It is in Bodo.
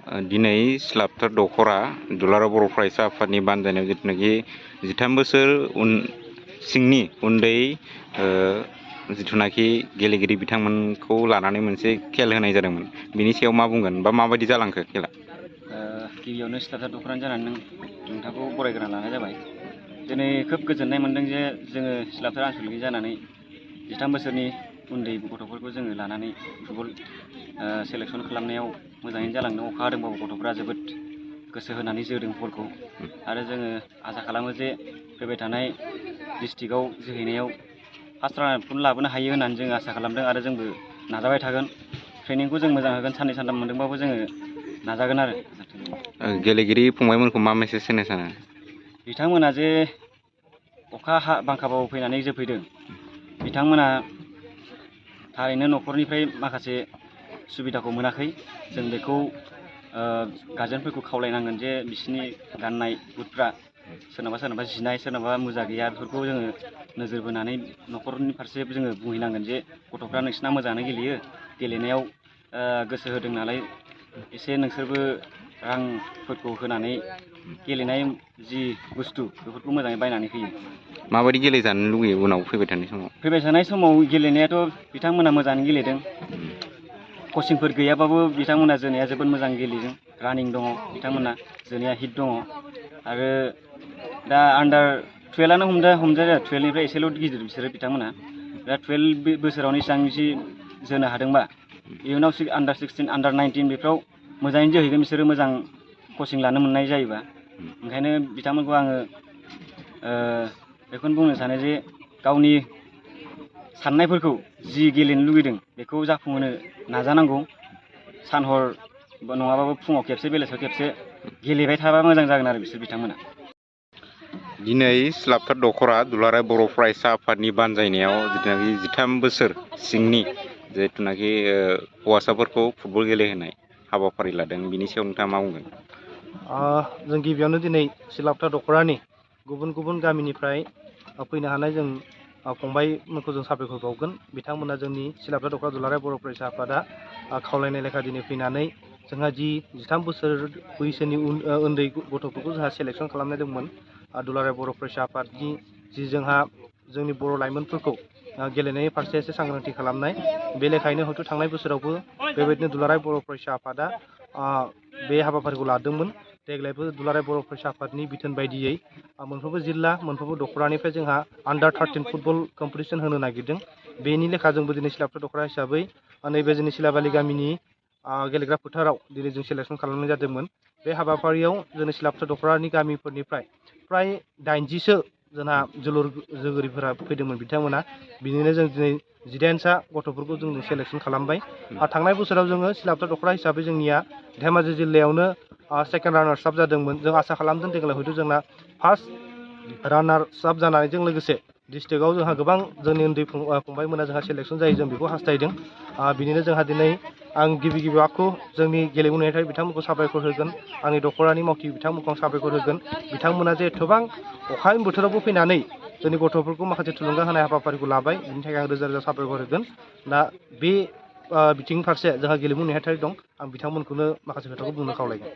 दिनै सिलापथार दख'रा दुलाराय बर' फरायसा आफादनि बानजायनायाव जिथुनाखि 13 बोसोर सिंनि उन्दै जिथुनाखि गेलेगिरि बिथांमोनखौ लानानै मोनसे खेल होनाय जादोंमोन। बिनि सायाव मा बुंगोन बा माबायदि जालांखो खेला? गिबियावनो सिलापथार दख'रानि जानानै नोंथांखौ बरायग्रोना लानाय जाबाय। दिनै खोब गोजोननाय मोनदों जे जोङो सिलापथार आनसलिकनि जानानै 13 बोसोरनि उन्दै गथ'फोरखौ जोङो लानानै फुटबल सेलेक्सन खालामनायाव मोजाङैनो जालांदों। अखा हादोंबाबो गथ'फ्रा जोबोद गोसो होनानै जोदों बलखौ आरो जोङो आसा खालामो जे फैबाय थानाय डिस्ट्रिक्टआव जोहैनायाव फार्स्ट रानारखौनो लाबोनो हायो होननानै जों आसा खालामदों आरो जोंबो नाजाबाय थागोन। ट्रेनिंखौ जों मोजां होगोन, साननै सानथाम मोनदोंबाबो जोङो नाजागोन आरो। गेलेगिरि फंबायमोनखौ मा मेसेज होनो सानो? बिथांमोना जे अखा बांखाबाबो फैनानै जोफैदों, बिथांमोना थारैनो न'खरनिफ्राय माखासे सुबिदाखौ मोनाखै। जों बेखौ गार्जेनफोरखौ खावलायनांगोन जे बिसोरनि गाननाय बुटफ्रा सोरनाबा जिनाय, सोरनाबा मुजा गैया, बेफोरखौ जोङो नोजोर बोनानै न'खरनि फारसे जोङो बुंहैनांगोन जे गथ'फ्रा नोंसिना मोजाङानो गेलेयो, गेलेनायाव गोसो होदों नालाय एसे नोंसोरबो रांफोरखौ होनानै गेलेनाय जि बुस्थु बेफोरखौ मोजाङै बायनानै होयो। माबायदि गेलेजानो लुगैयो उनाव फैबाय थानाय समाव? फैबाय थानाय समाव गेलेनायाथ' बिथांमोना मोजाङै गेलेदों। कचिंफोर गैयाबाबो बिथांमोना जोनाया जोबोद मोजां गेलेदों। रानिं दङ बिथांमोना, जोनाया हिट दङ आरो दा आन्डार 12आनो हमजायो। 12निफ्राय एसेल' गिदिर बिसोरो बिथांमोना। दा 12 बोसोरावनो इसेबांसि जोनो हादोंबा इयुनाव आन्डार 16, आन्डार 19 बेफ्राव मोजाङैनो जोहैगोन बिसोरो मोजां कचिं लानो मोननाय जायोबा। ओंखायनो बिथांमोनखौ आङो बेखौनो बुंनो सानो जे गावनि साननायफोरखौ जि गेलेनो लुगैदों बेखौ जाफुंहोनो नाजानांगौ। सान हर नङाबाबो फुङाव खेबसे बेलासियाव खेबसे गेलेबाय थाबा मोजां जागोन आरो बिसोर बिथांमोना। दिनै सिलापथार दख'रा दुलाराय बर' फरायसा आफादनि बानजायनायाव जिथुनाखि 13 बोसोर सिंनि जिथुनाखि हौवासाफोरखौ फुटबल गेलेहोनाय हाबाफारि लादों, बिनि सायाव नोंथाङा मा बुंगोन? जों गिबियावनो दिनै सिलापथार दख'रानि गुबुन गुबुन गामिनिफ्राय फैनो हानाय जों फंबायमोनखौ जों साबायखर बावगोन। बिथांमोना जोंनि सिलापथार दख'रा दुलाराय बर' फरायसा आफादा खावलायनाय लेखा दिनै फैनानै जोंहा जि 13 बोसोर बैसोनि उन्दै गथ'फोरखौ जोंहा सेलेक्सन खालामनाय दंमोन। दुलाराय बर' फरायसा आफादनि जोंहा जोंनि बर' लाइमोनफोरखौ गेलेनायनि फारसे एसे सांग्रांथि खालामनाय, बे लेखायैनो हयथ' थांनाय बोसोरावबो बेबायदिनो दुलाराय बर' फरायसा आफादा बे हाबाफारिखौ लादोंमोन। देग्लायबो दुलाराय बर' फरायसा आफादनि बिथोन बायदियै मोनफ्रोमबो जिल्ला, मोनफ्रोमबो दख'रानिफ्राय जोंहा आन्डार 13 फुटबल कम्पिटिसन होनो नागिरदों। बेनि लेखा जोंबो दिनै सिलापथार दख'रा हिसाबै नैबे जोंनि सिलाबालि गामिनि गेलेग्रा फोथाराव दिनै जों सेलेक्सन खालामनाय जादोंमोन। बे हाबाफारियाव जोंनि सिलापथार दख'रानि गामिफोरनिफ्राय फ्राय 80सो जोंहा जोलुरगिरिफोरा फैदोंमोन बिथांमोना। बिनिनो जों दिनै 18सा गथ'फोरखौ जों सेलेक्सन खालामबाय। थांनाय बोसोराव जोङो सिलापथार दख'रा हिसाबै जोंनिया धेमाजि जिल्लायावनो सेकेन्ड रानार्स आप जादोंमोन। जों आसा खालामदों देग्लाय हयथ' जोंना फार्स्ट रानार्स आप जानायजों लोगोसे डिस्ट्रिक्टआव जोंहा गोबां जोंनि उन्दै फंबायमोना जोंहा सेलेक्सन जायो, जों बेखौ हास्थायदों। बिनिनो जोंहा दिनै आं गिबि आखु जोंनि गेलेमु नेहाथारि बिथांमोनखौ साबायखर होगोन। आंनि दख'रानि मावथि बिथांमोनखौ आं साबायखर होगोन। बिथांमोना जे एथबां अखानि बोथोरावबो फैनानै जोंनि गथ'फोरखौ माखासे थुलुंगा होनाय हाबाफारिखौ लाबाय, बिनि थाखाय आं रोजा रोजा साबायखर होगोन। दा बे बिथिं फारसे जोंहा गेलेमु नेहाथारि दं, आं बिथांमोनखौनो माखासे खोथाखौ बुंनो खावलायगोन।